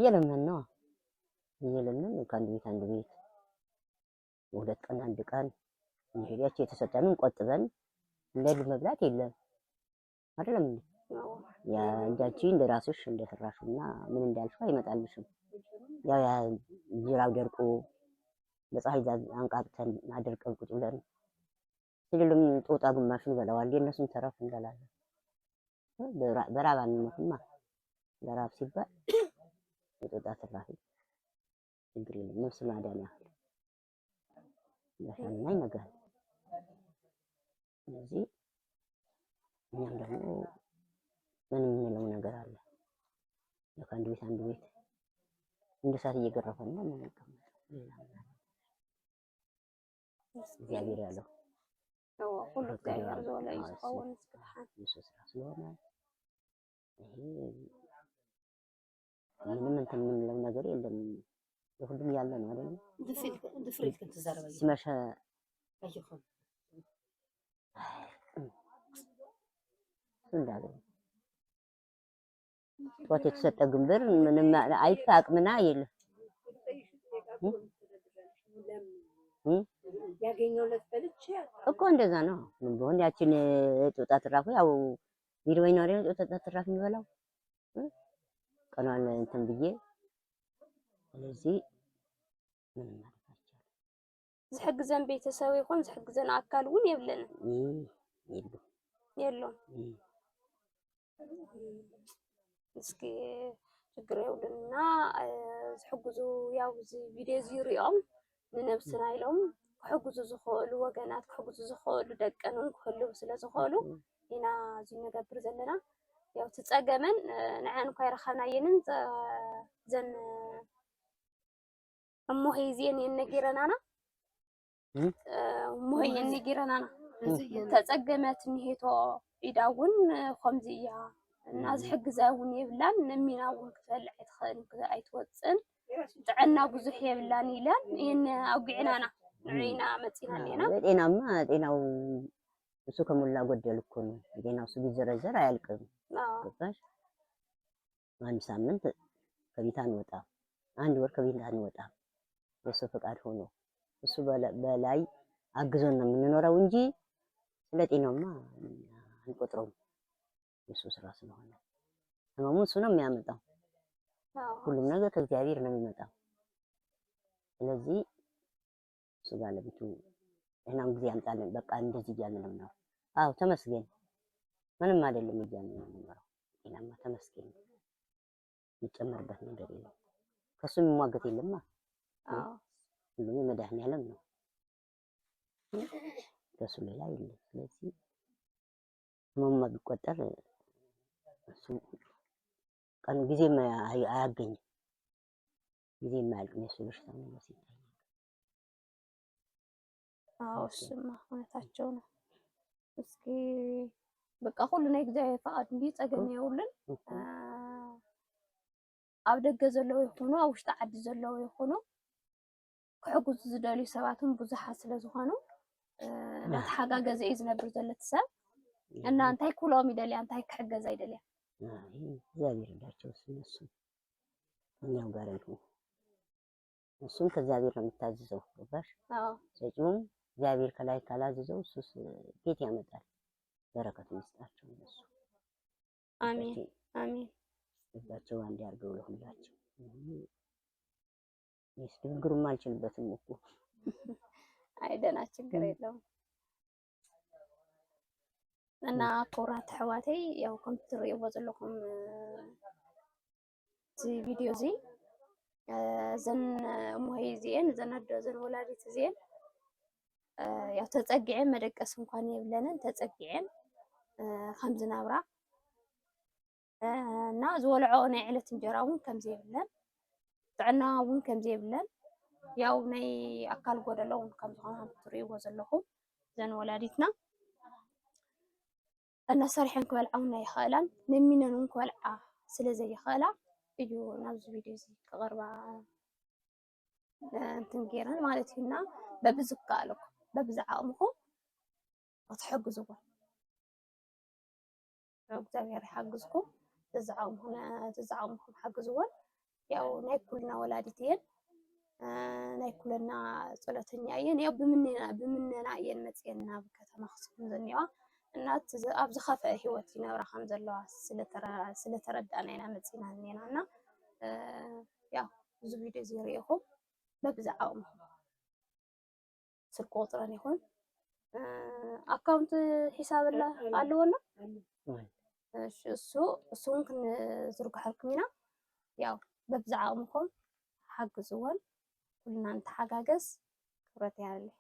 እየለመን ነው፣ እየለመን ከአንድ ቤት አንድ ቤት፣ ሁለት ቀን አንድ ቀን እንሄዳቸው የተሰጠንን ቆጥበን እንደ ልብ መብላት የለም አይደለም እንዴ? ያ እንዳንቺ እንደ ራስሽ እንደሰራሽና ምን እንዳልሽው አይመጣልሽም። ያው ያ እንጀራው ደርቆ በፀሐይ አንቃቅተን አድርቀን ቁጭ ብለን ሲልም ጦጣ ግማሹን ይበላዋል፣ የእነሱን ተረፍ እንበላለን። በራብ አንሞትማ። ለራብ ሲባል የጦጣ ትራፊ ችግር የለም። ነፍስ ማዳን ያህል ይመሻልና ይነጋል። ስለዚህ እኛም ደግሞ ምን የምንለው ነገር አለ? ከአንድ ቤት አንድ ቤት እንደ እሳት እየገረፈን ነው የምንቀመጠው። ሌላ ምን አለ? እግዚአብሔር ያለው ኩሉ እግዚአብሔር ዝበሎ እዩ ዝኸውን። የሱ ስራ ስለሆነ ይሄ ምንም እንትን የምንለው ነገር የለም። የሁሉም ያለ ነው አይደል? ሲመሸ እንዳለ ጠዋት የተሰጠ ግንብር ምንም አይፋቅምና የለም እኮ እንደዛ ነው። ምን ቢሆን ያችን ጦጣ ትራፉ ያው ቢርበኝ ነው አይደል? ጦጣ ትራፍ የሚበላው ቀኗን እንትን ብዬ። ስለዚህ ምንም ማለት አይቻልም። ዝሕግዘን ቤተሰብ ይኹን ዝሕግዘን ኣካል እውን የብለንን። የሉም። የሉም። እስኪ ችግር የብሉን እና ዝሕግዙ ያው እዚ ቪድዮ እዚ ሪኦም ንነብስና ኢሎም ክሕግዙ ዝኽእሉ ወገናት፣ ክሕግዙ ዝኽእሉ ደቅን እውን ክህልው ስለ ዝኽእሉ ኢና እዚ ንገብር ዘለና። ያው እቲ ፀገመን ንዐን እኳ ኣይረኸብናየንን፣ ዘን እሞሆይ እዚአን እየን ነጊረናና፣ እሞሆይ እየን ነጊረናና ተፀገመት እኒሄቶ ኢዳ እውን ከምዚ እያ እና ዝሕግዛ እውን የብላን፣ ነሚና እውን ክትበልዕ ኣይትኽእልን፣ ኣይትወፅእን፣ ጥዕና ብዙሕ የብላን ኢለን እየን ኣውጊዕናና። ንዑ ኢና መፂና እኒአና። ጤናማ ጤናው እሱ ከሞላ ጎደል እኮ ነው። ጤናው እሱ ቢዘረዘር አያልቅም። ገባሽ? አንድ ሳምንት ከቤት አንወጣም፣ አንድ ወር ከቤት አንወጣም። የእሱ ፈቃድ ሆኖ እሱ በላይ አግዞን ነው የምንኖረው እንጂ ስለ ጤናውማ አንቆጥረውም። የእሱ ስራ ስለሆነ ህመሙ እሱ ነው የሚያመጣው። ሁሉም ነገር ከእግዚአብሔር ነው የሚመጣው። ስለዚህ እሱ ባለቤቱ ደህናውን ጊዜ ያምጣልን። በቃ እንደዚህ እያልን ነው የምኖረው። አዎ ተመስገን፣ ምንም አይደለም እያልን ነው የምኖረው። ጤናማ ተመስገን፣ የሚጨመርበት ነገር የለም። ከሱ የሚሟገት የለማ። ሁሉም የመድኃኒዓለም ነው፣ ከሱ ሌላ የለም። ስለዚህ ህመሙማ ቢቆጠር እሱ ቀኑ ጊዜም አያገኝም፣ ጊዜ የማያልቅም የሱ በሽታ ነው ሲታይ። አዎ እሱማ እውነታቸው ነው። እስኪ በቃ ኩሉ ናይ እግዚኣብሔር ፈቃድ እንድዩ፣ ፀገም የብሉን። ኣብ ደገ ዘለዉ ይኹኑ ኣብ ውሽጢ ዓዲ ዘለዉ ይኹኑ ክሕግዙ ዝደልዩ ሰባት እውን ብዙሓት ስለ ዝኾኑ እናተሓጋገዘ እዩ ዝነብር ዘሎ እቲ ሰብ። እና እንታይ ክብልኦም ይደልያ? እንታይ ክሕገዛ ይደልያ? እግዚአብሔር ይርዳቸው። እሱ እነሱ እኛው ጋር ይሁን። እሱም ከእግዚአብሔር ነው የሚታዘዘው። ገባሽ? ሰጪውም እግዚአብሔር ከላይ ካላዘዘው እሱስ ቤት ያመጣል። በረከቱን ይስጣቸው እነሱ። አሜን አሜን። ልባቸው አንድ ያድርገው ለሁላቸው። እኔስ ድንግሩም አልችልበትም እኮ። አይ ደህና፣ ችግር የለውም። እና ክቡራት ኣሕዋተይ፣ ያው ከምቲ ትሪእዎ ዘለኹም እዚ ቪድዮ እዚ እዘን እሞሆይ እዚአን፣ እዘን ኣዶ፣ እዘን ወላዲት እዚአን ያው ተፀጊዐን መደቀሲ እንኳን የብለንን፣ ተፀጊዐን ከም ዝነብራ እና ዝበልዖ ናይ ዕለት እንጀራ እውን ከም ዘይብለን፣ ጥዕና እውን ከም ዘይብለን፣ ያው ናይ ኣካል ጎደሎ እውን ከም ዝኾነ ከም እትሪእዎ ዘለኹም እዘን ወላዲትና እና ሰሪሐን ክበልዓ እውን ኣይኽእላን፣ ለሚነን እውን ክበልዓ ስለ ዘይኽእላ እዩ ናብዚ ቪድዮ እዚ ክቐርባ እንትን ገይረን ማለት እዩ። እና በብዝከኣለኩም በብዝዓቕምኩም ክትሕግዝዎም እግዚኣብሔር ይሓግዝኩም። ተዝዓቕምኩም ሓግዝዎን። ያው ናይ ኩልና ወላዲት እየን፣ ናይ ኩልና ፀሎተኛ እየን። ያው ብምነና እየን መፅየን ናብ ከተማ ኣክሱም ዝኒአዋ እና ኣብ ዝኸፍአ ሂወት ይነብራ ከም ዘለዋ ስለተረዳእና ኢና መፂና እኒአና። እና ያው እዚ ቪድዮ እዚ ሪኢኹም በብዝዓቕምኹም ስልኪ ቁፅረን ይኹን account ሒሳብ ኣለወና፣ እሱ እውን ክንዝርግሐልኩም ኢና። ያው በብዝዓቕምኹም ሓግዝወን፣ ኩልና ንተሓጋገዝ። ክብረት ይሃበለይ።